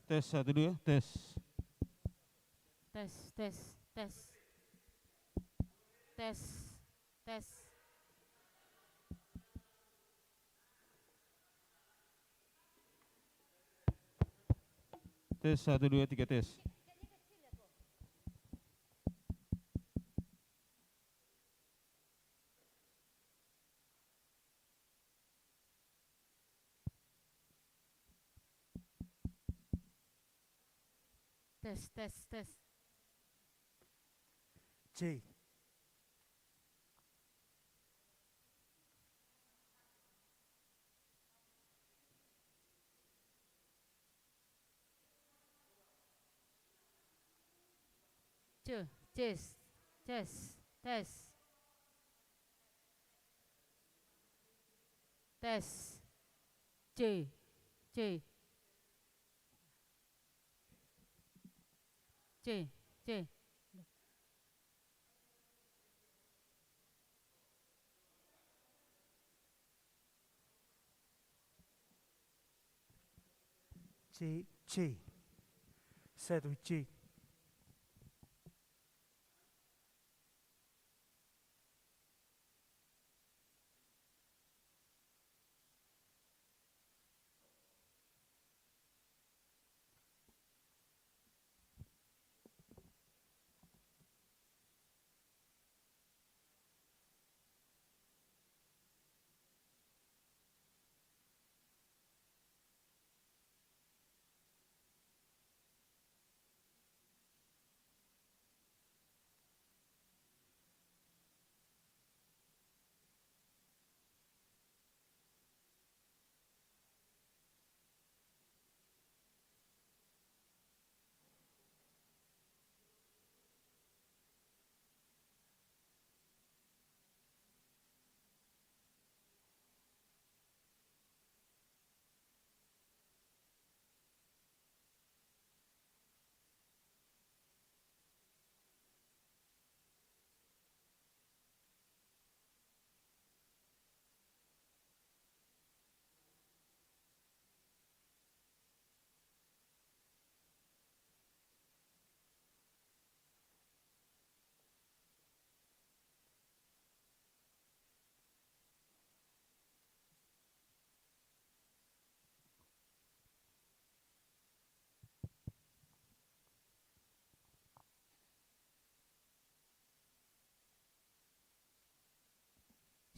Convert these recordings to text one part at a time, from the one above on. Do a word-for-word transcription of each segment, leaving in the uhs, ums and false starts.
Tes, satu, dua, tes. Tes, tes, tes. Tes, tes. Tes, satu, dua, tiga, tes. Tes, tes, tes. C. C, tes, tes, tes. Tes. C, C. C, C. C, C. Satu, C.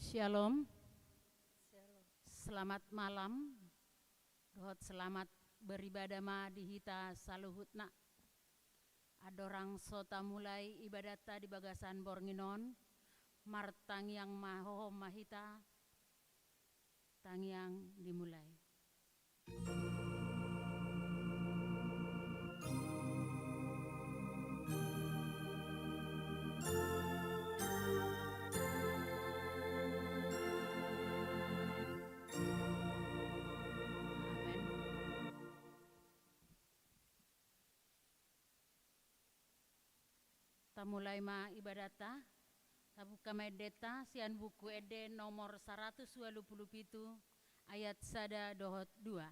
Syalom. Selamat malam. Dohot selamat beribadah ma di hita saluhutna. Andorang so tamulai ibadatta di bagasan borngin on, martangiang ma hohom ma hita. Tangiang dimulai. Amen. Tamulai ma ibadatta. Tabuka ma endenta sian Buku Ende nomor saratus ualu pulu pitu, ayat sada dohot dua.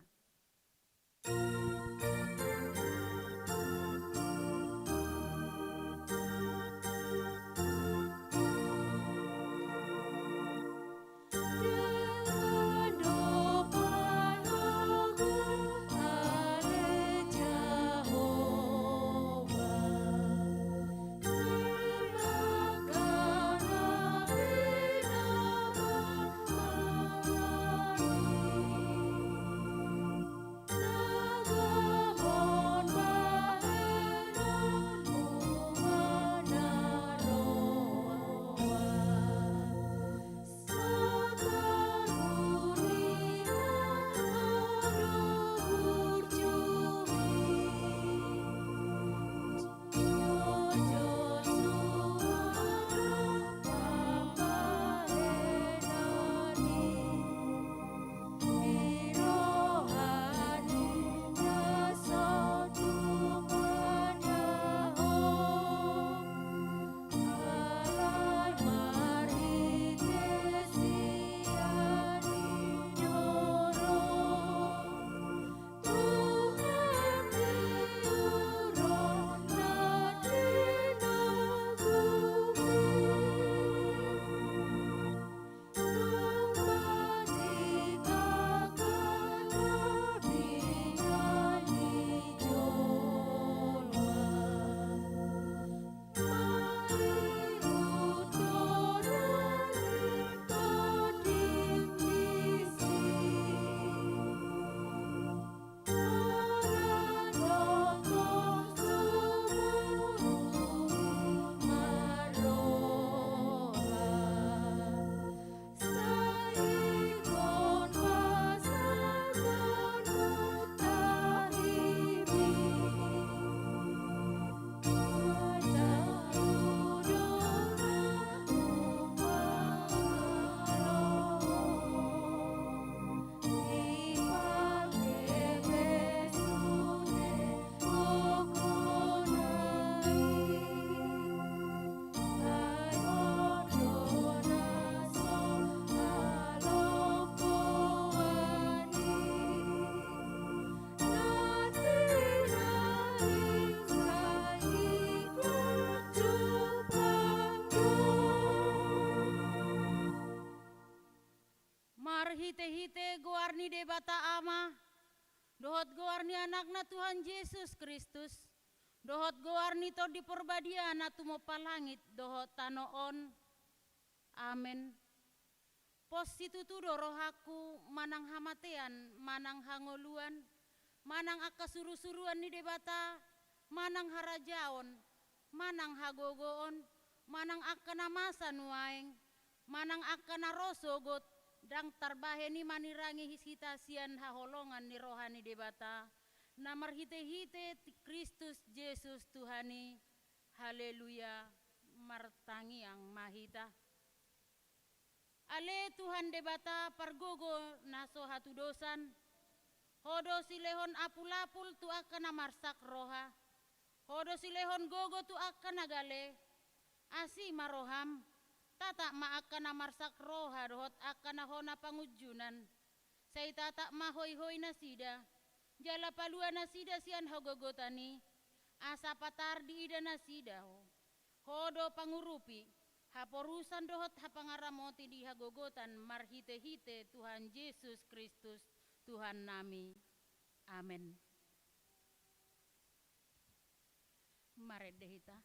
Debata Ama, dohot goar ni Anakna Tuhan Jesus Kristus, dohot goar ni Tondi Parbadia na tumompa langit dohot tano on. Amen. Pos situtu do rohangku manang hamatean, manang hangoluan, manang angka surusuruan ni Debata, manang harajaon, manang hagogoon, manang angka na masa nuaeng, manang angka na ro sogot, ndang tarbahen i manirangi hita sian haholongan ni roha ni Debata, na marhitehite Kristus Jesus Tuhan i. Haleluya. Martangiang ma hita. Ale Tuhan Debata pargogo na so hatudosan, Ho do silehon apulapul tu angka na marsak roha, Ho do silehon gogo tu angka na gale. Asi ma roham, tatap ma angka na marsak roha dohot angka na hona pangunjunan. Sai tatap ma hoihoi nasida, jala palua nasida sian hagogotan i, asa patar diida nasida Ho. Ho do pangurupi, haporusan dohot hapangaramoti di hagogotan marhitehite Tuhan Jesus Kristus, Tuhannami. Amen. Marende hita.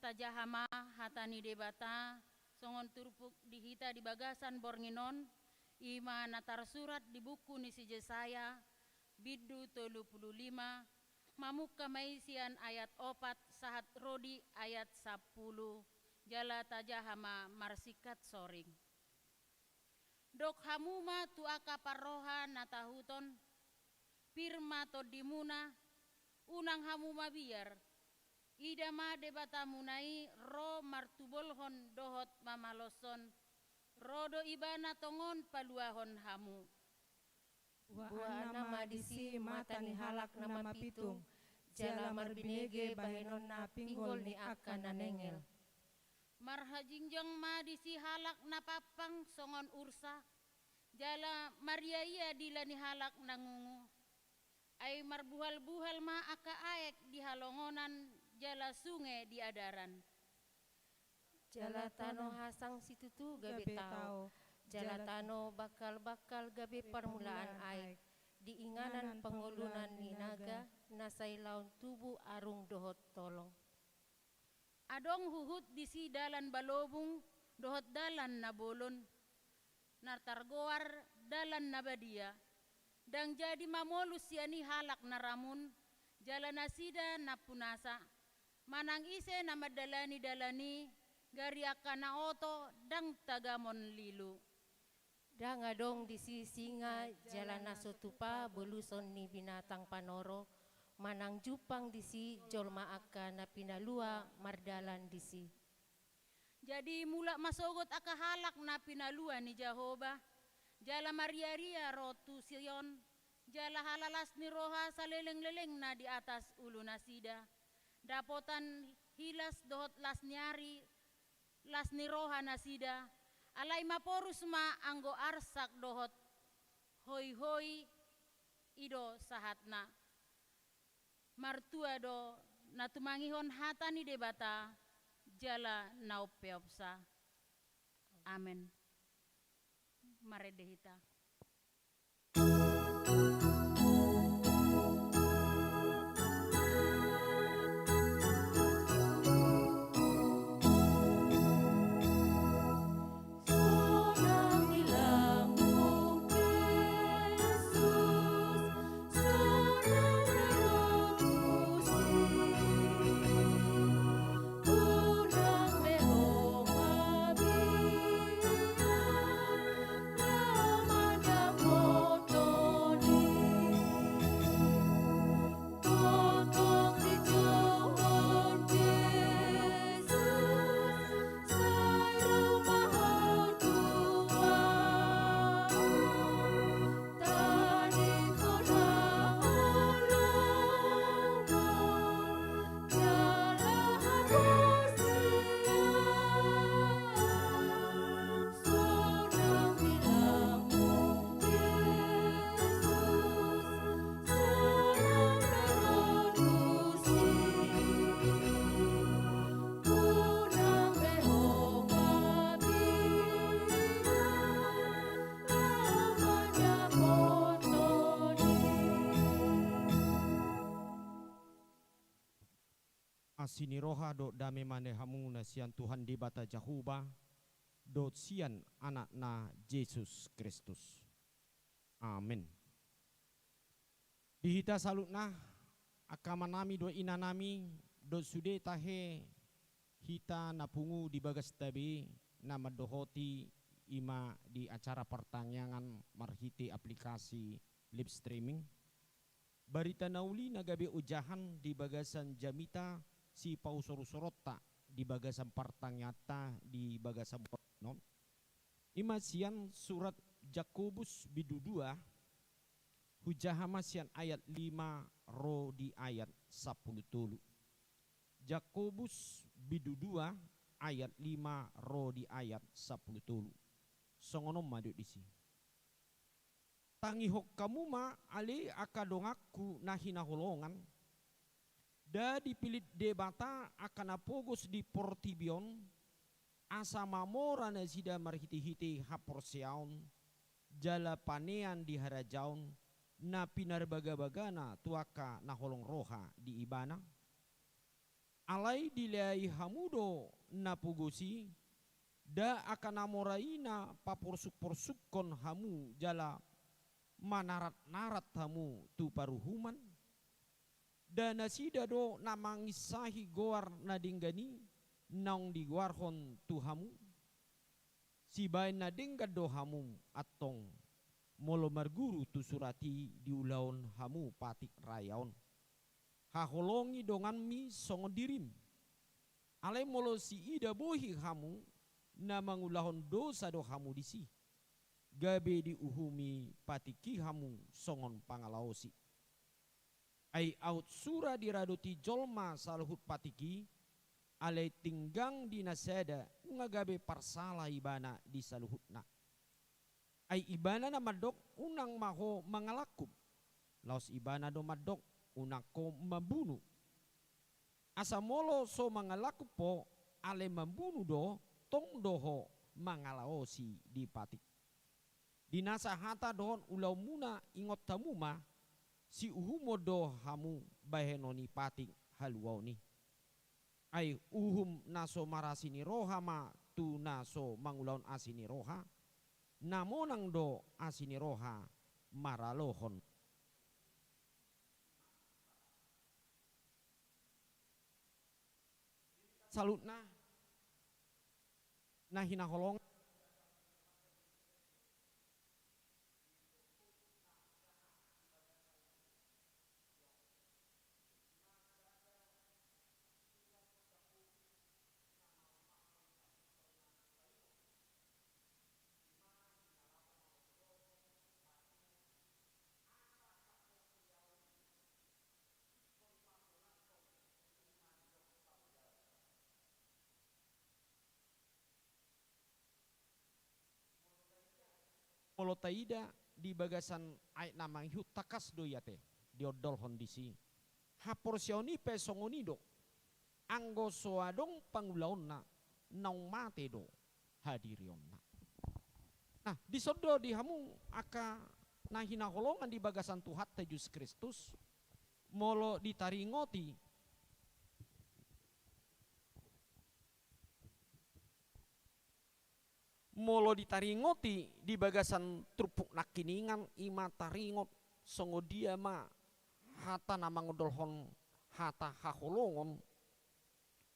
Tajaha ma hata ni Debata, songon turpuk di hita di bagasan borngin on, i ma na tarsurat di buku ni si Jesaya, bindu tolu pulu lima, mamungka ma i sian ayat opat sahat ro di ayat sampulu, jala tajaha ma marsingkat soring. Dok hamu ma tu angka parroha na tahuton, pir ma tondimuna, unang hamu mabiar. Ida ma Debatamuna i ro martubolhon dohot mamaloshon, ro do Ibana tongon paluahon hamu. Boaanna ma disi mata ni halak na mapitung, jala marbinege bahenonna pinggol ni angka na nengel. Marhajingjang ma disi halak na pampang songon ursa, jala mariaia dila ni halak na ngungu. Ai marbuhalbuhal ma angka aek di halongonan jala sunge di adaran. Jala tano hasang situtu gabe tao, jala tano bangkalbangkal gabe parmulaan aek, di inganan pangolunan ni naga na sai laon tubu arung dohot tolong. Adong huhut disi dalan balobung dohot dalan na bolon, na targoar dalan na badia. Ndang jadi mamolus sian i halak na ramun, jala nasida na punasa. Manang ise na mandalani dalan i, gari angka na oto ndang tagamon lilu. Ndang adong disi singa jala na so tupa boluson ni binatang panoro, manang jumpang disi jolma angka na pinalua mardalan disi. Jadi mulak ma sogot angka halak na pinalua ni Jahowa, jala mariaria ro tu Sion, jala halalas ni roha salelenglelengna di atas ulunasida. Dapotan hilas dohot las ni ari, las ni roha nasida, alai maporus ma anggo arsak dohot hoihoi, i do sahatna. Martua do na tumangihon hata ni Debata, jala na umpeopsa. Amen. Marende hita. Asi ni roha dohot dame ma di hamu na sian Tuhan Debata Jahowa dohot sian Anakna Jesus Kristus. Amen. Di hita saluhutna, angka amanami dohot inanami, dohot sude tahe hita na pungu di bagasta be na mandohoti, i ma di acara partangiangan marhite aplikasi live streaming. Barita na uli na gabe ojahan di bagasan jamita sipausor-usoronta di bagasan partangiangan ta di bagasan on, i ma sian surat Jakobus bindu dua, hujaha ma sian ayat lima ro di ayat sampulu tolu. Jakobus bindu dua ayat lima ro di ayat sampulu tolu. Songon on ma didok disi. Tangihon hamu ma ale angka donganku na hinaholongan, nda dipillit Debata angka na pogos di portibi on, asa mamora nasida marhite-hite haporseaon jala panean di harajaon na pinarbaga-bagana tu angka na holong roha di Ibana? Alai dileai hamu do na pogos i, nda angka na mora i na paporsuk-porsukkon hamu jala manarat-narat hamu tu paruhuman? Nda nasida do na manginsahi goar na denggan i naung digoarhon tu hamu? Sibaen na denggan do hamu antong, molo marguru tu surat i diulahon hamu patik raya on, haholongi donganmi songon dirim. Alai molo siida bohi hamu na mangulahon dosa do hamu disi, gabe diuhumi patik i hamu songon pangalaosi. Ai aut sura diradoti jolma saluhut patik i, alai tinggang di na sada nunga gabe parsala ibana di saluhutna. Ai Ibana na mandok, unang ma ho mangalangkup. Laos Ibana do mandok, unang ho mambunu. Asa molo so mangalangkup ho, alai mambunu do, tong do ho mangalaosi di patik. Di nasa hata dohot ulaonmuna ingot hamu ma, siuhumon do hamu bahenon ni patik haluaon i. Ai uhum na so marasi ni roha ma tu na so mangulahon asi ni roha, na monang do asi ni roha maralohon. Saluhutna na hinaholongan. Molo taida di bagasan ayat na mangihut, tangkas do i ate diondolhon disi. Haporseaon i pe songon i do, anggo so adong pangulaonna, naung mate do hadirionna. Nah, dison do di hamu angka na hinaholongan di bagasan Tuhanta Jesus Kristus, molo ditaringoti, molo ditaringoti di bagasan turpuk nangkiningan, i ma taringot songon dia ma hata na mangondolhon hata haholongon.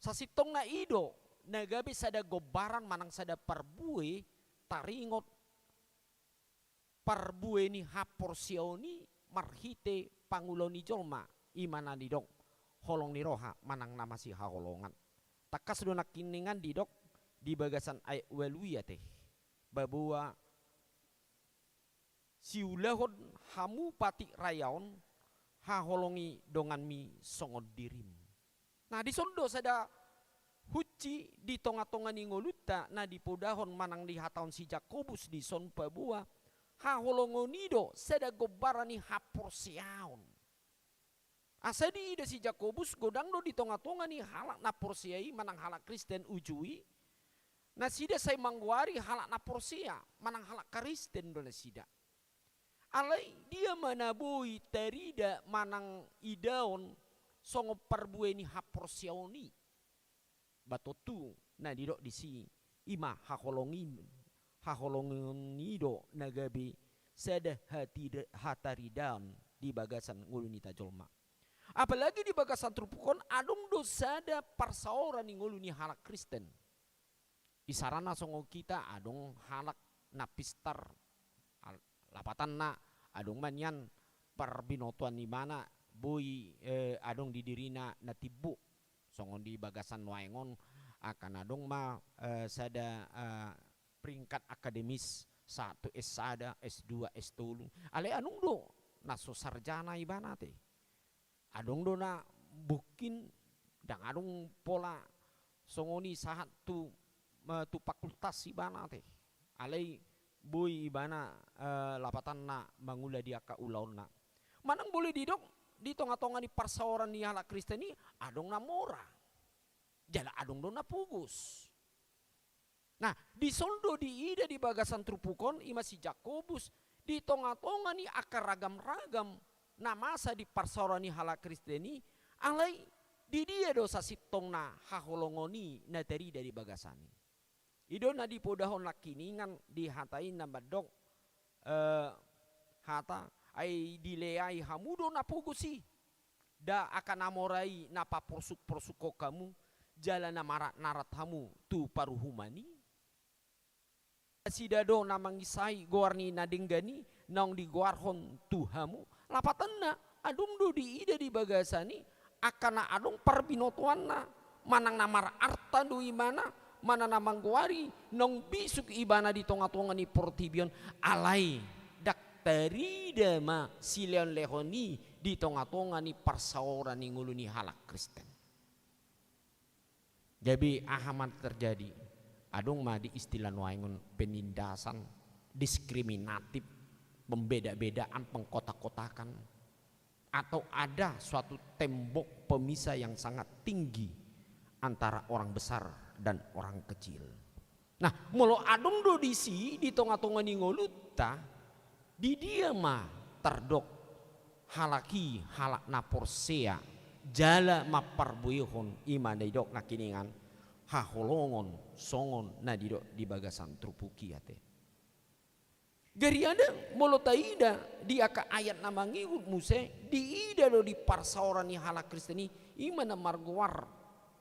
Sasintongna i do na gabe sada gombaran manang sada parbue taringot parbue ni haporseaon i marhite pangulaon ni jolma, i ma na nidok holong ni roha manang na masihaholongan. Tangkas do nangkiningan didok di bagasan ayat ualu i ate, paboa siulahon hamu patik raya on, haholongi donganmi songon dirim. Nah, dison do sada hunci di tonga-tonga ni ngolunta na dipodahon manang dihatahon si Jakobus dison, paboa haholongon i do sada gombaran ni haporseaon. Asa diida si Jakobus godang do di tonga-tonga ni halak na porsea i manang halak Kristen uju i, nasida sai manggoari halak na porsea manang halak Kristen do nasida. Alai dia ma na boi tarida manang idaon songon parbue ni haporseaon i. Ba tontu na didok disi, i ma haholongi-, haholongon i do na gabe sada hatida-, hataridaan di bagasan ngolu ni hita jolma. Apalagi di bagasan turpuk on adong do sada parsaoran ni ngolu ni halak Kristen. Isarana songon hita adong halak na pistar, al-, lapatanna adong ma nian parbinotoan ibana, boi, eh, adong di dirina na timbo. Songon di bagasan nuaeng on, akan adong ma, eh, sada, eh, peringkat akademis sahat tu S sada, S dua, S tolu. Alai adong do na so sarjana ibana ate. Adong do na mungkin ndang adong pola songon i sahat tu, eh, tu fakultas ibana ate. Alai boi ibana, eh, lapatanna mangula di angka ulaonna. Manang boi didok di tonga-tonga ni parsaoran ni halak Kristen i adong na mora. Jala adong do na pogos. Nah, dison do diida di bagasan turpuk on, i ma si Jakobus, di tonga-tonga ni angka ragam-ragam na masa di parsaoran ni halak Kristen i, alai di dia do sasintongna haholongon i na tarida di bagasan i. I do na dipodahon nangkiningan di hata i na mandok, eh, hata, ai dileai hamu do na pogos i. Nda angka na mora i na paporsuk-porsukhon hamu, jala na marat-narat hamu tu paruhuman i. Nasida do na mangisai goar ni na denggan i naung digoarhon tu hamu. Lapatanna, adong do diida di bagasan i, angka na adong parbinotoanna, manang na mararta do ibana, manang na manggoari, naung bisuk ibana di tonga-tonga ni portibi on, alai ndang tarida ma silehon-lehon i di tonga-tonga ni parsaoran ni ngolu ni halak Kristen. Jadi, aha ma terjadi? Adong ma di istilah nuaeng on penindasan, diskriminatif, pembeda-bedaan, pengkotak-kotakan. Atau ada suatu tembok pemisah yang sangat tinggi antara orang besar dan orang kecil. Nah, molo adong do disi di tonga-tonga ni ngolunta, di dia ma tardok halak i halak na porsea, jala mamparbuehon i ma na didok nangkiningan haholongon songon na didok di bagasan turpuk i ate. Gari adong molo taida di angka ayat na mangihut muse, diida do di parsaoran ni halak Kristen i, i ma na margoar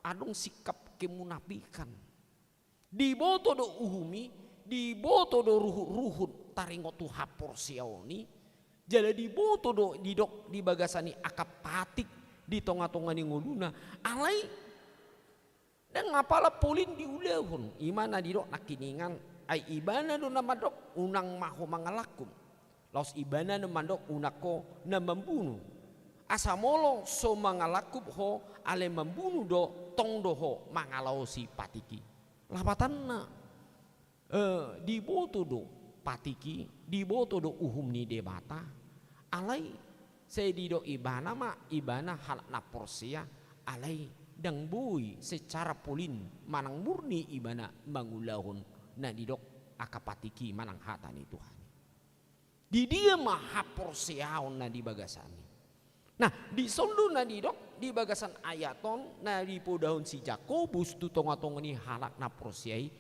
adong sikap kemunafikan. Diboto do uhum i, diboto do ruhut-ruhut taringot tu haporseaon i, jala diboto do didok di bagasan i angka patik di tonga-tonga ni ngoluna. Alai ndang apala polin diulahon, i ma na didok nangkiningan, ai ibana do na mandok unang ma ho mangalangkup. Laos ibana na mandok unang ho na mambunu. Asa molo so mangalangkup ho, alai mambunu do, tong do ho mangalaosi patik i. Lapatanna, eh, diboto do patik i, diboto do uhum ni Debata, alai sai didok ibana ma, ibana halak na porsea, alai ndang boi secara polin manang murni ibana mangulahon na didok angka patik i manang hata ni Tuhan i. Di dia ma haporseaon na di bagasan i? Nah, dison do na didok di bagasan ayat on na dipodahon si Jakobus tu tonga-tonga ni halak na porsea i,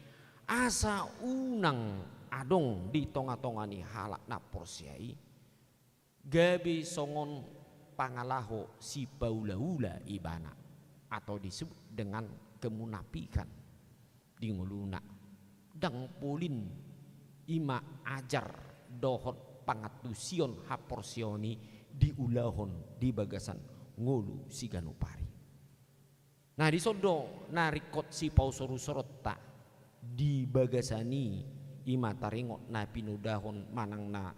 asa unang adong di tonga-tonga ni halak na porsea i gabe songon pangalaho sipaula-ula ibana, atau disebut dengan kemunafikan di ngoluna. Ndang polin i ma ajar dohot pangantusion haporseaon i diulahon di bagasan ngolu siganup ari. Nah, dison do na ringkot sipausor-usoronta di bagasan i, i ma taringot na pinodahon manang na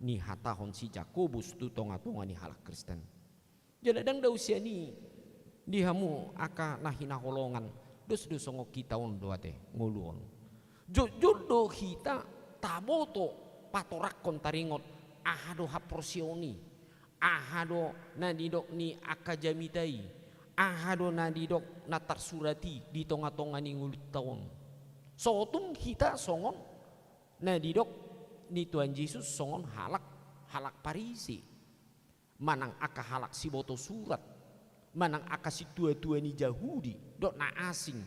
nihatahon si Jakobus tu tonga-tonga ni halak Kristen. Jala ndang dao sian i di hamu angka na hinaholongan, dos do songon hita on do ate ngolu on. Jotjot do hita taboto patoranghon taringot aha do haporseaon i, aha do na nidok ni angka jamita i, aha do na nidok na tarsurat i di tonga-tonga ni ngolunta on. Sotung hita songon na nidok ni Tuhan Jesus songon halak, halak Parise. Manang angka halak siboto surat. manang angka situatua ni Jahudi dohot na asing.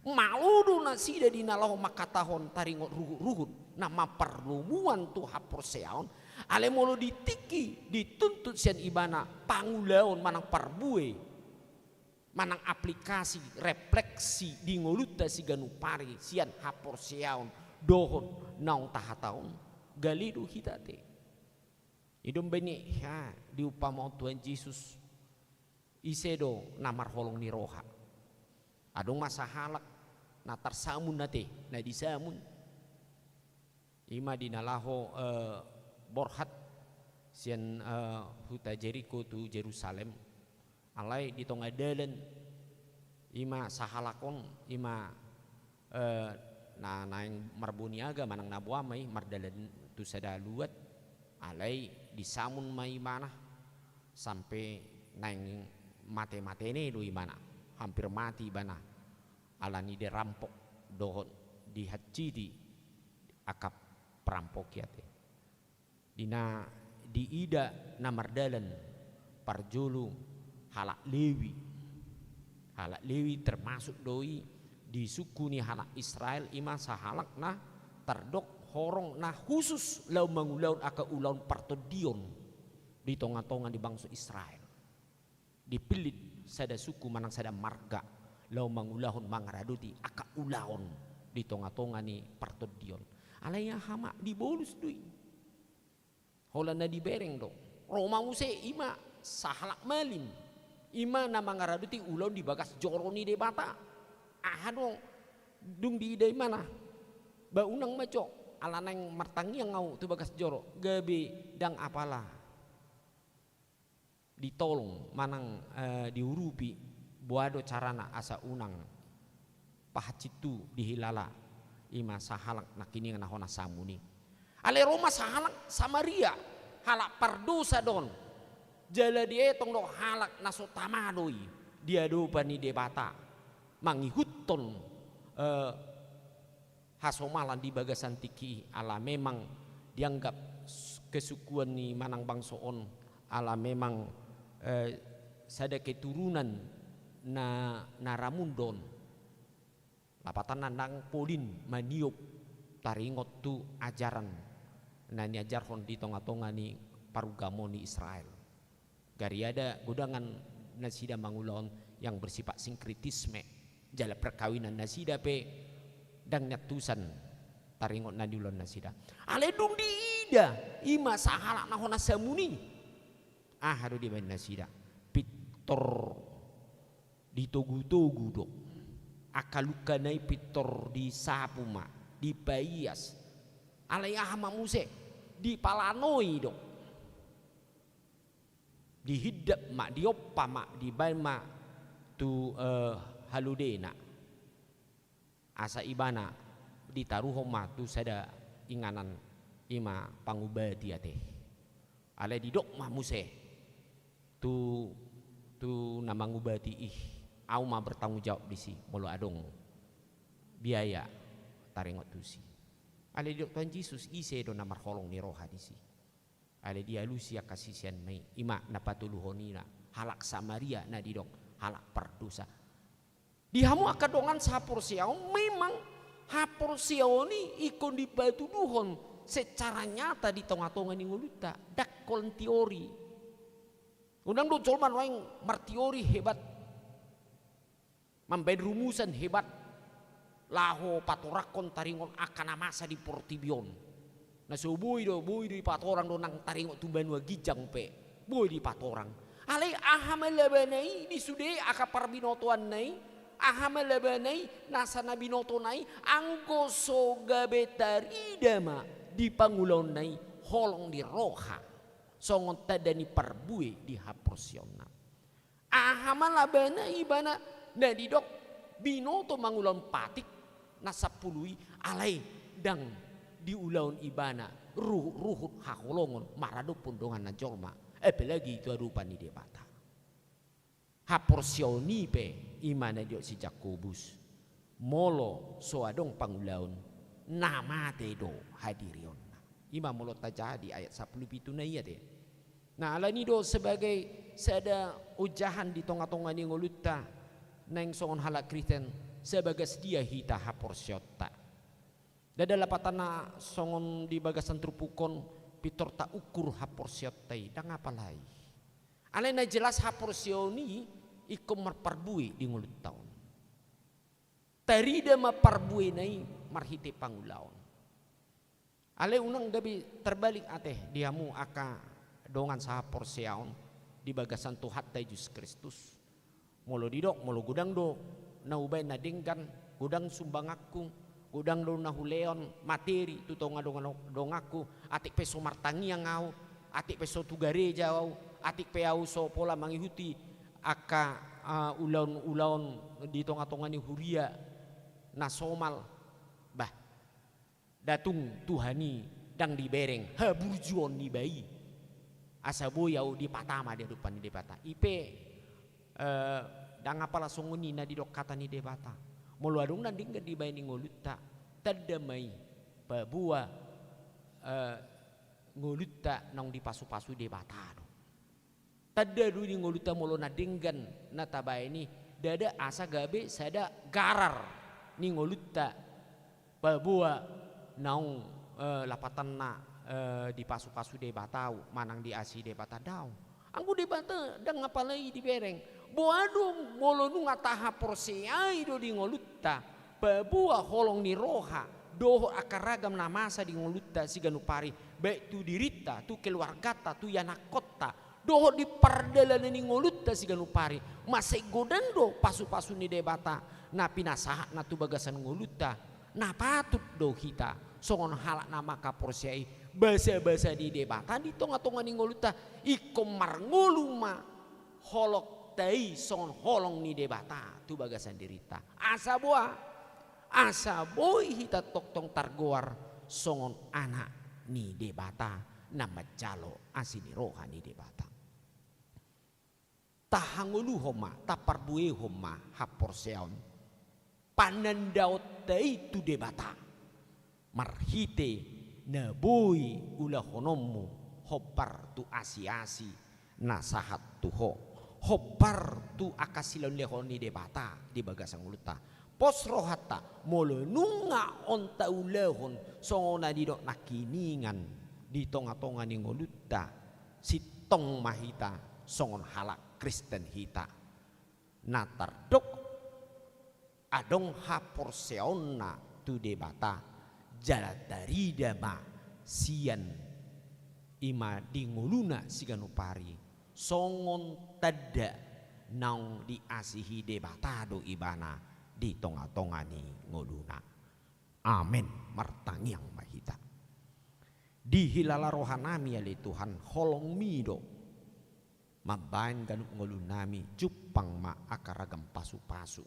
Malo do nasida di na laho mangkatahon taringot ruhutruhut na mampardomuan tu haporseaon, alai molo di tingki dituntut sian ibana pangulaon manang parbue, manang aplikasi, refleksi di ngolunta siganup ari sian haporseaon dohot naung tahatahon, gale do hita ate. I do umbahen i, ha, diumpamaon Tuhan Jesus, ise do na marholong ni roha? Adong ma sahalak na tarsamun ate, na disamun. I ma di na laho, eh, borhat sian, eh, huta Jeriko tu Jerusalem. Alai di tonga dalan, i ma sahalak on, i ma, eh, na naeng marboniaga manang na boan ma i mardalan tu sada luat, alai disamun ma ibana sampe naeng mate-matene do ibana, hampir mati ibana, alani dirampok dohot dihansiti angka perampok i ate. Di na diida na mardalan parjolo halak Lewi. Halak Lewi termasuk do i di suku ni halak Israel, i ma sahalak na tardok horong na khusus laho mangulahon angka ulaon partondion di tonga-tonga ni bangso Israel. Dipillit sada suku manang sada marga laho mangulahon, mangaradoti angka ulaon di tonga-tonga ni partondion. Alai aha ma, dibolus do i. Holan na dibereng do. Ro ma muse i ma sahalak malim, i ma na mangaradoti ulaon di bagas joro ni Debata. Aha do, dung diida ibana, ba unang ma jo, ala naeng martangiang ahu tu bagas joro, gabe ndang apala ditolong manang, eh, diurupi, boha do carana asa unang pahansit tu dihilala i ma sahalak nangkiningan na hona samun i. Alai ro ma sahalak Samaria, halak pardosa do on, jala dietong do halak na so tama do i di adopan ni Debata, mangihuthon, eh, hasomalan di bagasan tingki i, ala memang dianggap s-, kesukuan ni manang bangso on, ala memang, eh, sada keturunan na, na ramun do on. Lapatanna ndang polin maniop taringot tu ajaran na niajarhon di tonga-tonga ni parugamo ni Israel. Gari ada godangan nasida mangulahon yang bersifat sinkretisme, jala perkawinan nasida pe ndang niantusan taringot na niulahon nasida. Alai dung diida i ma sahalak na hona samun i, aha do dibaen nasida? Pintor ditogu-togu do. Angka lungkana i pintor disapu ma, dipaias. Alai aha ma muse? Dipalanoi do. Dihindap ma, diompa ma, dibaen ma tu, eh, halodena. Asa ibana ditaruhon ma tu sada inganan, i ma pangubati ate. Alai didok ma muse tu, tu na mangubati i, ahu ma bertanggung jawab disi molo adong biaya taringot tusi. Alai didok Tuhan Jesus, ise do na marholong ni roha disi? Alai dialusi angka sisean ma i, i ma na patoluhon i na halak Samaria na didok halak pardosa. Di hamu angka dongan sahaporseaon, memang haporseaon i ingkon dipatuduhon secara nyata di tonga-tonga ni ngolunta, ndang holan teori. Unang do jolma nuaeng marteori hebat, mambaen rumusan hebat, laho patorangkon taringot angka na masa di portibi on. Na so boi do, boi do dipatorang do nang taringot tu banua ginjang pe, boi dipatorang. Alai aha ma labana i di sude angka parbinotoanna i? Aha ma labana i nasa na binotona i? Anggo so gabe tarida ma di pangulaonna i holong ni roha songon tanda ni parbue di haporseaonna. Aha ma labana ibana na didok binoto mangulahon patik na sampulu i, alai ndang diulahon ibana ruhut-ruhut haholongon maradophon donganna jolma, apalagi tu adopan ni Debata? Haporseaon i pe, i ma na didok si Jakobus, molo so adong pangulaon, na mate do hadirionna. I ma molo tajaha di ayat sampulu pitu na i ate. Nah, alani do sebagai sada ojahan di tonga-tonga ni ngolunta, naeng songon halak Kristen, sabagas dia hita haporseaonta. Ndada lapatanna songon di bagasan turpuk on, pintor taukur haporseaonta i, ndang apala i. Alai na jelas haporseaon i ingkon marparbue di ngolunta on. Tarida ma parbuena i marhite pangulaon. Alai unang gabe tarbalik ate di hamu angka dongan sahaporseaon di bagasan Tuhanta Jesus Kristus. Molo didok, molo godang do na hubaen na denggan, godang sumbanganku, godang do na hulehon materi tu tonga dongan-, donganku, atik pe so martangiang ahu, atik pe so tu gareja ahu, atik pe ahu so pola mangihuti angka, ah, ulaon-ulaon di tonga-tonga ni huria na somal. Bah, nda tung Tuhan i ndang dibereng haburjuon niba i, asa boi ahu dipatama di adopan ni Debata. I pe, eh, ndang apala songon i na didok hata ni Debata. Molo adong na denggan dibaen di ngolunta, tanda ma i paboa, eh, ngolunta naung dipasu-pasu Debata do. Tanda do di ngolunta molo na denggan na tabaen i, ndada asa gabe sada garar ni ngolunta, paboa naung, eh, lapatanna, eh, dipasu-pasu Debata ahu, manang diasihi Debata, daong. Anggo Debata ndang apala i dibereng. Boha do molo nunga tahaporseai do di ngolunta, paboa holong ni roha dohot angka ragam na masa di ngolunta siganup ari, baik tu dirinta, tu keluarganta, tu ianakkonta, dohot di pardalanan ni ngolunta siganup ari, mansai godang do pasu-pasu ni Debata na pinasahatna tu bagasan ngolunta. Na patut do hita songon halak na mangkaporseai basa-basa ni Debata di tonga-tonga ni ngolunta, ingkon marngolu ma holongta i songon holong ni Debata tu bagasan dirinta. Asa boha? Asa boi hita tongtong targoar songon anak ni Debata na manjalo asi ni roha ni Debata. Tahangoluhon ma, taparbuehon ma haporseaon, panandaonta i tu Debata, marhite na boi ulahononmu hombar tu asi-asi na sahat tu ho, hombar tu angka silehonlehon ni Debata di bagasan ngolunta. Pos rohanta, molo nunga on taulahon songon na nidok nangkiningan di tonga-tonga ni ngolunta, sintong ma hita songon halak Kristen hita na tardok adong haporseaonna tu Debata, jala tarida ma sian i ma di ngoluna siganup ari songon tanda naung diasihi Debata do ibana di tonga-tonga ni ngoluna. Amen. Martangiang ma hita. Dihilala rohanami ale Tuhan, holongmi do mambaen ganup ngolunami, jumpang ma angka ragam pasu-pasu.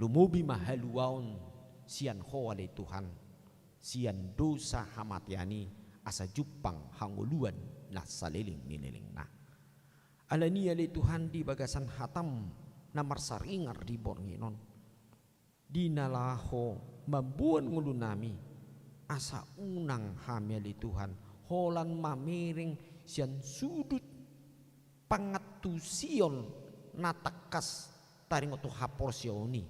Lumobi ma haluaon sian ho ale Tuhan, sian dosa hamatean i, asa jumpang hangoluan na saleleng ni lelengna. Alani i ale Tuhan, di bagasan hatam na marsaringar di borngin on, di na laho mamboan ngolunami, asa unang hami ale Tuhan holan mamereng sian sudut pangantusion na tangkas taringot tu haporseaon i.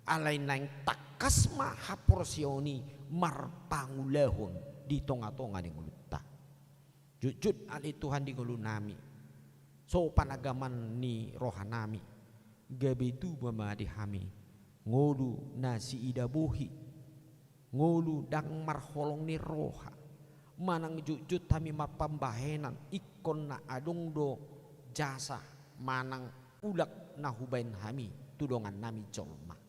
Alai naeng tangkas ma haporseaon i marpangulahon di tonga-tonga ni ngolunta. Jotjot ale Tuhan di ngolunami, so panagaman ni rohanami, gabe tubu ma di hami ngolu na siida bohi, ngolu ndang marholong ni roha, manang jotjot hami marpambahenan ingkon na adong do jasa manang ulak na hubaen hami tu dongannami jolma.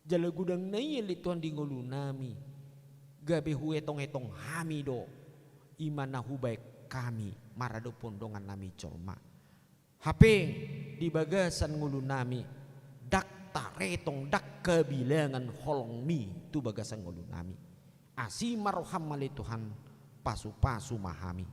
Jala godangna i ale Tuhan di ngolunami, gabe huetong-etong hami do i ma na hubaen hami maradophon dongannami jolma. Hape di bagasan ngolunami, ndang taretong, ndang habilangan holongmi tu bagasan ngolunami. Asi ma roham ale Tuhan, pasu-pasu ma hami,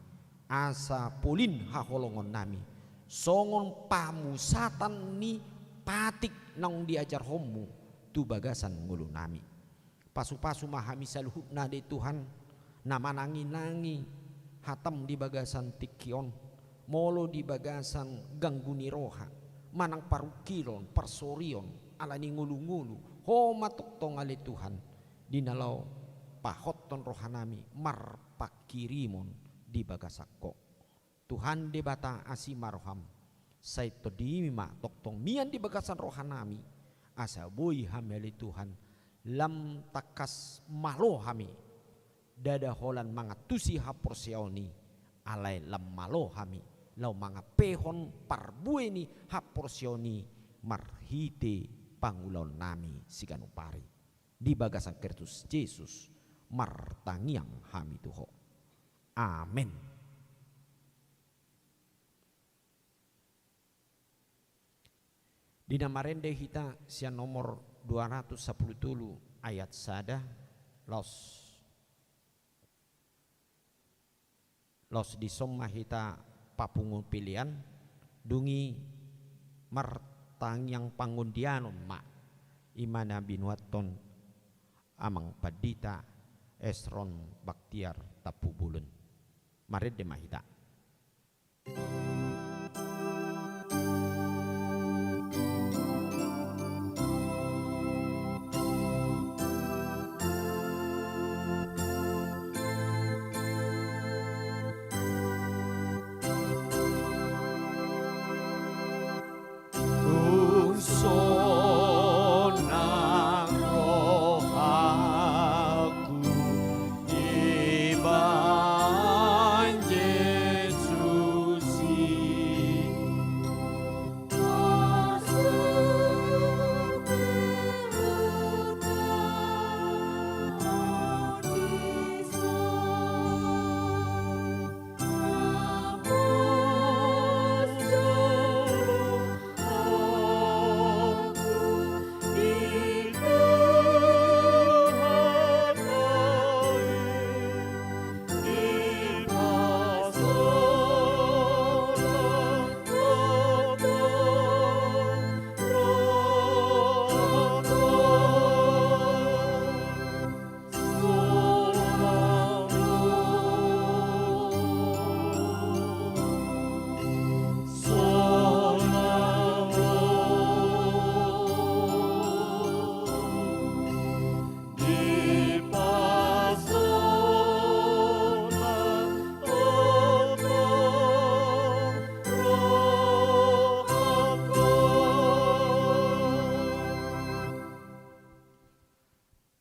asa polin haholongonnami songon pamusatan ni patik naung diajarhonmu tu bagasan ngolunami. Pasu-pasu ma hami saluhutna ale Tuhan, na manangi-nangi hatam di bagasan tingki on, Molo di bagasan ganggu ni roha, manang parungkilon, parsorion, ala ni ngolu-ngolu, Ho ma tongtong ale Tuhan, di na laho pahothon rohanami marpanghirimon di bagasan Ho. Tuhan Debata asi ma roham, sai TondiMi ma tongtong mian di bagasan rohanami, asa boi hami ale Tuhan, lam tangkas malo hami, ndada holan mangantusi haporseaon i, alai lam malo hami, laho mangampehon parbue ni haporseaon i marhite pangulaonnami siganup ari. Di bagasan Kristus Jesus martangiang hami tu Ho. Amen. Di na marende hita sian nomor dua ratus sapuluh tolu ayat sada, laos, laos dison ma hita papungu pelean, dung i martangiang pangondianon ma, i ma na binuathon Amang Pandita Esron Baktiar Tampubolon. Marende ma hita. Sonang rohaku dibahen Jesus i.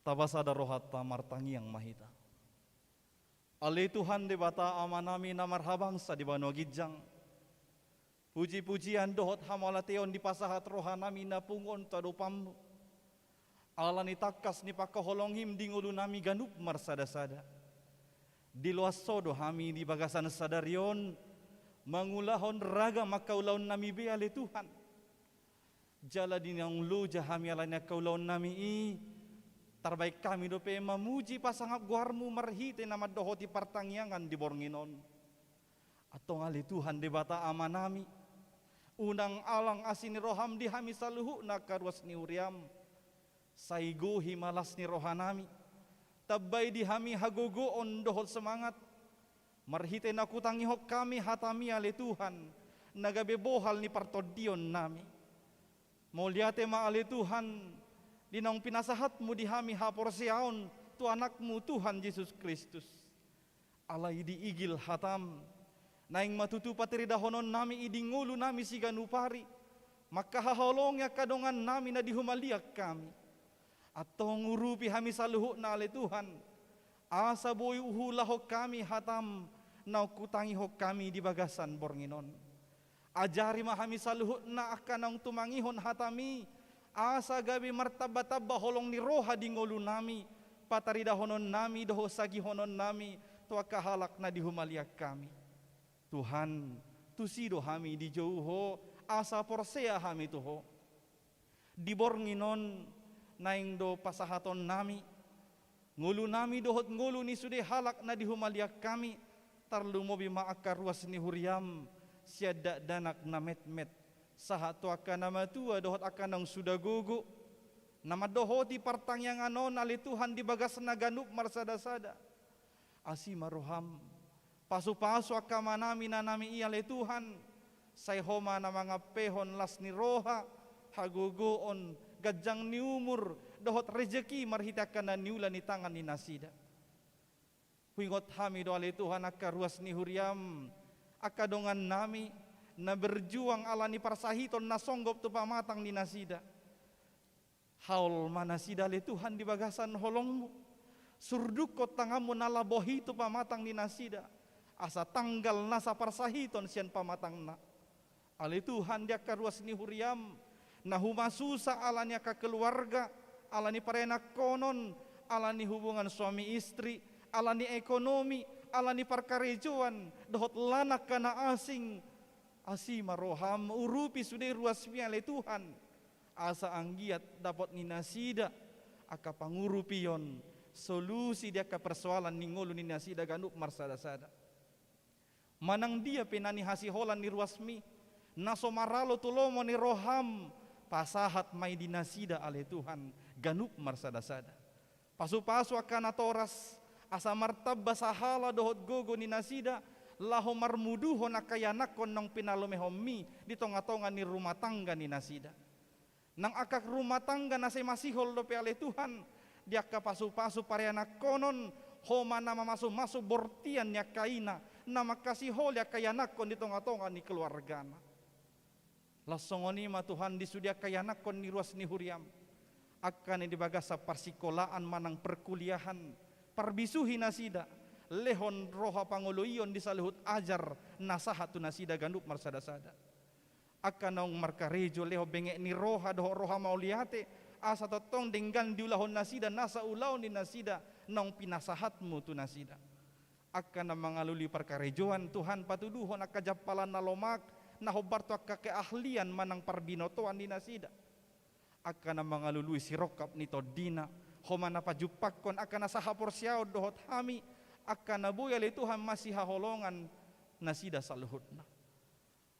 Tapasada rohanta, martangiang ma hita. Ale Tuhan Debata Amanami na marhabangsa di banua ginjang, puji-pujian dohot hamauliateon dipasahat rohanami na pungu on tu adopanMu, ala ni tangkas ni pangkaholongim di ngolunami ganup marsada-sada. Diloas Ho do hami di bagasan sadari on mangulahon ragam angka ulaonnami be, ale Tuhan. Jala di naung loja hami ala ni angka ulaonnami i, tarbaen hami dope mamuji pasangap goarMu marhite na mandohoti partangiangan di borngin on. Antong ale Tuhan Debata Amanami, unang alang asi ni rohaM di hami saluhutna angka ruas ni huriaM. Sai gohi ma las ni rohanami, tambai di hami hagogoon dohot semangat, marhite naung hutangihon hami hataMi ale Tuhan, na gabe bohal ni partondionnami. Mauliate ma ale Tuhan, di naung pinasahatMu di hami haporseaon tu AnakMu Tuhan Jesus Kristus. Alai diigil hataM, naeng ma tutu patiridahononnami i di ngolunami siganup ari, mangkahaholongi angka dongannami na di humaliang hami. Antong urupi hami saluhutna ale Tuhan, asa boi huulahon hami hataM naung hutangihon hami di bagasan borngin on. Ajari ma hami saluhutna angka naung tumangihon hataMi, asa gabe martamba-tamba holong ni roha di ngolunami, pataridahononnami dohot sagihononnami tu angka halak na di humaliang hami. Tuhan, tusi do hami dijou Ho, asa porsea hami tu Ho. Di borngin on naeng do pasahatonnami ngolunami dohot ngolu ni sude halak na di humaliang hami, tarlumobi ma angka ruas ni huriaM, sian dakdanak na metmet, sahat tu angka na matua dohot angka naung suda gogo, na mandohoti partangiangan on ale Tuhan di bagasna ganup marsada-sada. Asi ma rohaM, Pasupasu angka amanami, inanami i ale Tuhan, sai Ho ma na mangampehon las ni roha, hagogoon, ganjang ni umur, dohot rejeki marhite angka na niula ni tangan ni nasida. Huingot hami do ale Tuhan angka ruas ni huriaM, angka dongannami, na berjuang ala ni parsahiton na songgop tu pamatang ni nasida. Haol ma nasida ale Tuhan di bagasan holongMu. Surdukkon tanganMu na labohi tu pamatang ni nasida, asa tanggal nasa parsahiton sian pamatangna. Ale Tuhan, di angka ruas ni huriaM, na humasusa ala ni angka keluarga, ala ni parianakhonon, ala ni hubungan suami istri, ala ni ekonomi, ala ni parkarejoan, dohot lan angka na asing, asi ma rohaM, urupi sude ruasMi ale Tuhan. Asa anggiat dapot ni nasida angka pangurupion, solusi di angka persoalan ni ngolu ni nasida ganup marsada-sada. Manang dia pe na nihasiholan ni ruasMi, na so maralo tu lomo ni rohaM, pasahat ma i di nasida ale Tuhan, ganup marsada-sada. Pasupasu angka natoras, asa martamba sahala dohot gogo ni nasida, laho marmuduhon angka ianakhon naung pinalumehonMi di tonga-tonga ni rumah tangga ni nasida. Nang angka rumah tangga na sai masihol dope ale Tuhan, di angka pasupasu parianakhonon, Ho ma na mamasu-masu bortian ni angka ina, na mangkasiholi angka ianakhon di tonga-tonga ni keluargana. Laos songon i ma Tuhan di sude angka ianakhon ni ruas ni huriaM, angka na di bagasan parsikolaan manang perkuliahan, parbisuhi nasida, lehon roha pangoloion di saluhut ajar na sahat tu nasida ganup marsada-sada. Angka naung markarejo lehon benget ni roha dohot roha mauliate, asa tongtong denggan diulahon nasida nasa ulaon ni nasida naung pinasahatMu tu nasida. Angka na mangalului parkarejoan, Tuhan, patuduhon angka jampalan na lomak, na hombar tu angka keahlian manang parbinotoan ni nasida. Angka na mangalului sirongkap ni tondina, Ho ma na pajumpangkon angka na sahaporseaon dohot hami, angka na boi ale Tuhan masihaholongan nasida saluhutna.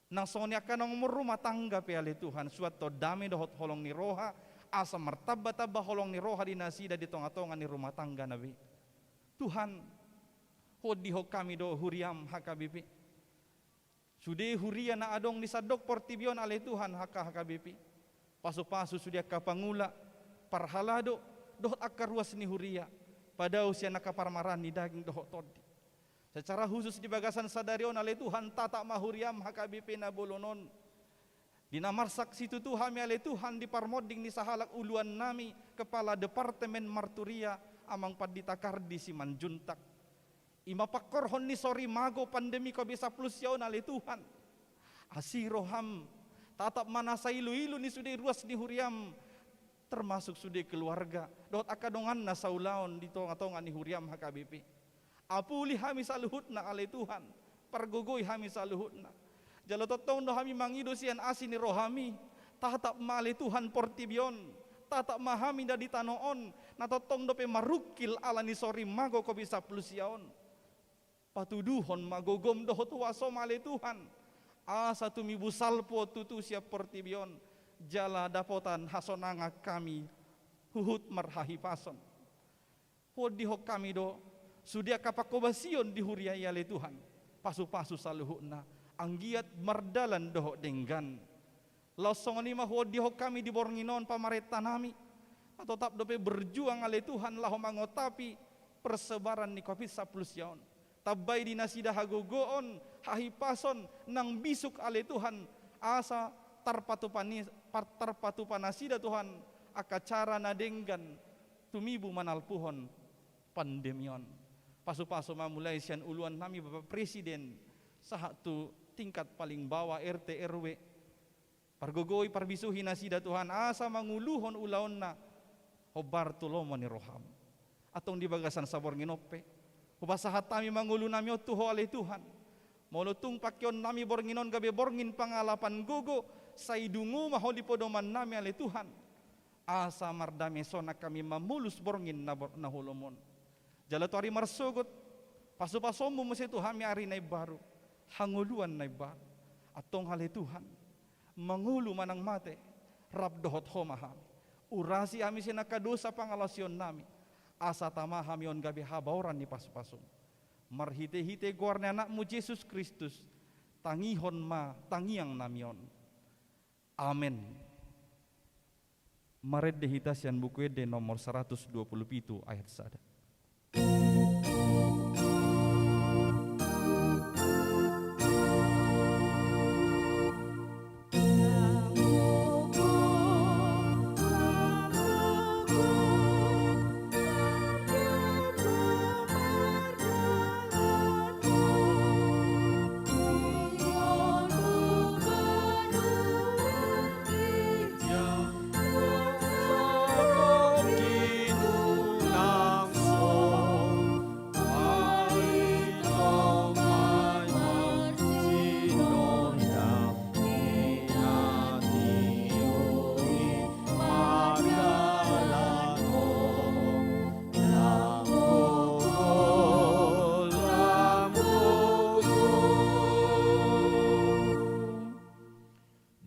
Nang songon i angka naung marrumah tangga pe ale Tuhan, suanhon dame dohot holong ni roha, asa martamba-tamba holong ni roha di nasida di tonga-tonga ni rumah tanggana be. Tuhan, huondihon hami do huriaM H K B P. Sude huria na adong di sandok portibi on ale Tuhan angka H K B P. Pasupasu sude angka pangula, parhalado, dohot angka ruas ni huria, padao sian angka parmaraan ni daging dohot tondi. Secara khusus di bagasan sadari on ale Tuhan, tatap ma huriaM H K B P na bolon on. Di na marsak situtu hami ale Tuhan di parmonding ni sahalak uluannami, Kepala Departemen Marturia, Amang Pandita Kardi Simanjuntak. I ma pangkorhon ni sorimago pandemi Covid sampulu sia on ale Tuhan. Asi rohaM, tatap ma nasa ilu-ilu ni sude ruas ni huriaM, termasuk sude keluarga, dohot angka donganna saulaon di tonga-tonga ni huriaM H K B P. Apuli hami saluhutna ale Tuhan, pargogoi hami saluhutna. Jala tongtong do hami mangido sian asi ni rohaMi, tatap ma ale Tuhan portibi on, tatap ma hami na di tano on, na tongtong dope marungkil ala ni sorimago Covid sampulu sia on. Patuduhon ma gogoM dohot huasoM ale Tuhan, asa tumibu salpu tutu sian portibi on, jala dapotan hasonangan hami huhut marhahipason. Huondihon hami do sude angka panghobasion di huria i ale Tuhan, pasupasu saluhutna, anggiat mardalan dohot denggan. Laos songon i ma huondihon hami di borngin on pamarentanami, na totap dope berjuang ale Tuhan laho mangotapi persebaran ni Covid sampulu sia on. Tambai di nasida hagogoon, hahipason, nang bisuk ale Tuhan, asa tarpatupa ni, par-, tarpatupa nasida Tuhan, angka cara na denggan, tumibu manalpuhon pandemi on. Pasupasu ma mulai sian uluannami Bapak Presiden, sahat tu tingkat paling bawah R T R W. Pargogoi parbisuhi nasida Tuhan, asa manguluhon ulaonna hombar tu lomo ni rohaM. Antong di bagasan saborngin on pe, hupasahat hami ma ngolunami on tu Ho ale Tuhan. Molo tung pangkeonnami borngin on gabe borngin pangalapan gogo, sai dungo ma Ho di podomannami ale Tuhan. Asa mardame sonang hami mamolus borngin na bor-, na holom on. Jala tu ari marsogot, pasupasonMu muse tu hami ari na imbaru, hangoluan na imbaru. Antong ale Tuhan, mangolu manang mate, rap dohot Ho ma hami. Urasi hami sian angka dosa pangalaosionnami, asa tama hami on gabe habaoran ni pasupasuM. Marhite-hite goar ni Anakmu Jesus Kristus, tangihon ma tangiang nami on. Amen. Marende hita sian Buku Ende nomor saratus dua pulu pitu ayat sada.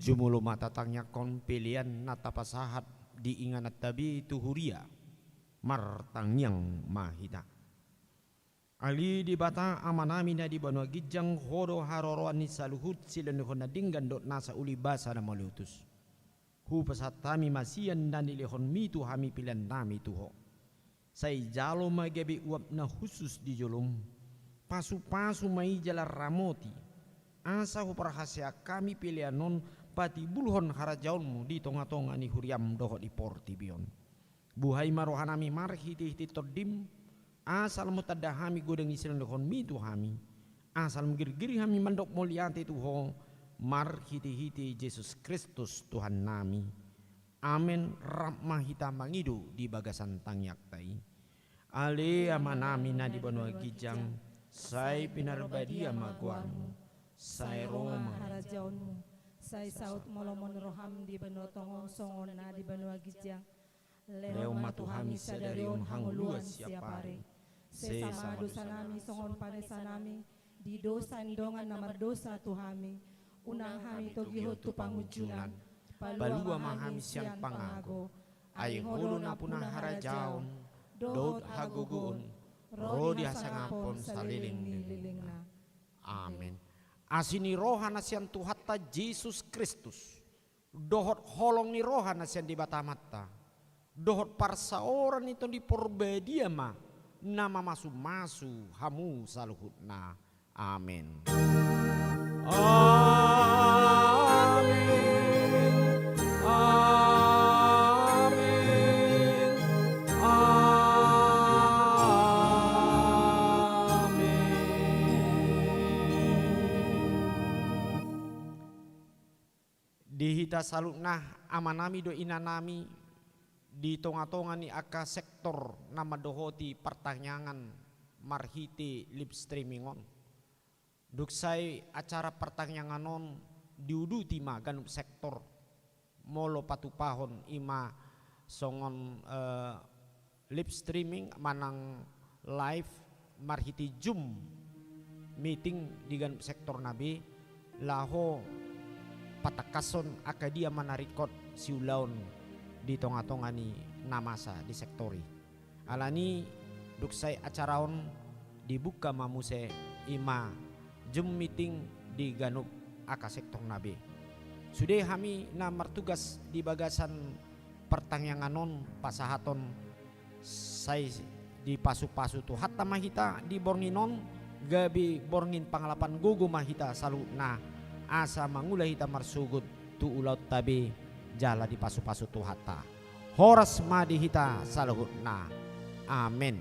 Jumolo ma tatangiangkon pelean na tapasahat di ingananta be tu huria. Martangiang ma hita. Ale Debata Amanami na di banua ginjang, Ho do haroroan ni saluhut silehonlehon na denggan dohot nasa uli basa na mauliutus. Hupasahat hami ma sian na nilehonMi tu hami peleannami tu Ho. Sai jalo ma gabe uap na hushus di joloM. Pasupasu ma i jala ramoti, asa huparhaseang hami pelean on patibulhon harajaonMu di tongatonga ni huriaM dohot di portibi on. Buhai ma rohanami marhitehite TondiM, asa lam tanda hami godang ni silehonlehonMi tu hami, asa lam girgir hami mandok mauliate tu Ho marhitehite Jesus Kristus Tuhannami. Amen. Rap ma hita mangido di bagasan tangiangta i. Ale Amanami na di banua ginjang, sai pinarbadia ma goarMu, sai ro ma harajaonMu, sai saut ma lomo ni rohaM di banua tonga on songon na di banua ginjang. Lehon ma tu hami sadari on hangoluan siapari. Sesa ma dosanami songon panesanami di dosa ni dongan na mardosa tu hami. Unang hami togihon tu pangunjunan. Palua ma hami sian pangago. Ai Ho do nampuna harajaon dohot hagogoon ro di hasangapon saleleng ni lelengna. Amen. Asi ni roha na sian Tuhanta Jesus Kristus, dohot holong ni roha na sian Debata Amanta, dohot parsaoran ni Tondi Parbadia ma na mamasumasu hamu saluhutna. Amen. Amen. Amen. Amen. Di hita saluhutna, amanami dohot inanami, di tongatonga ni angka sektor na mandohoti partangiangan marhite live streaming on. Dung sae acara partangiangan on diuduti ma ganup sektor, molo patupahon i ma songon, eh, live streaming manang live marhite Zoom meeting di ganup sektorna be, laho patangkashon angka dia ma na ringkot siulaon di tongatonga ni na masa di sektor i. Alani dung sae acara on dibuka ma muse i ma Zoom meeting di ganup angka sektorna be. Sude hami na martugas di bagasan partangiangan on pasahaton, sai dipasupasu Tuhanta ma hita di borngin on, gabe borngin pangalapan gogo ma hita saluhutna, asa mangula hita marsogot tu ulaonta be jala dipasupasu Tuhanta. Horas ma di hita saluhutna. Amen.